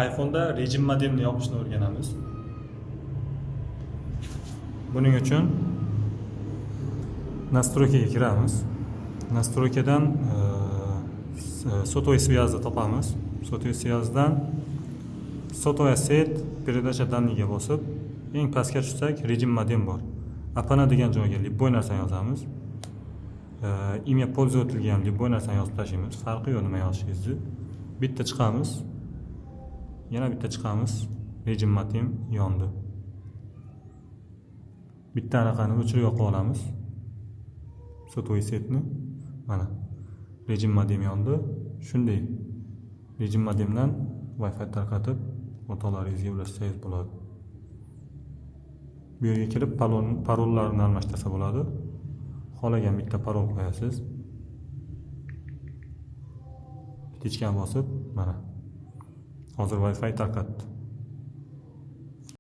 iPhone'da rejim modemni yopishni o'rganamiz. Buning uchun настройка ga kiramiz. Настройка dan сотовый связь topamiz. Сотовый связь dan сотовая сеть, передача данных ga bosib, eng pastga tushsak, rejim modem bor. APN degan joyga любой narsani yozamiz. Имя пользователя ga ham любой narsani yozib tashlaymiz. Farqi yo'q nima yozishingizni. Bitta chiqamiz. Yana bitta chiqamiz. Rejim modem yondi. Bitta anaqani o'chirib yoqib olamiz. Сотовый сеть ni. Mana. Rejim modem yondi. Shunday rejim modemdan Wi-Fi tarqatib, o'rtoqlaringizga ulashsangiz bo'ladi. Bu yerga kirib parollarni almashtirsa bo'ladi. Xohlagan bitta parol qo'yasiz. Птичка ni bosib, mana. Hozir Wi-Fi tarqatdi.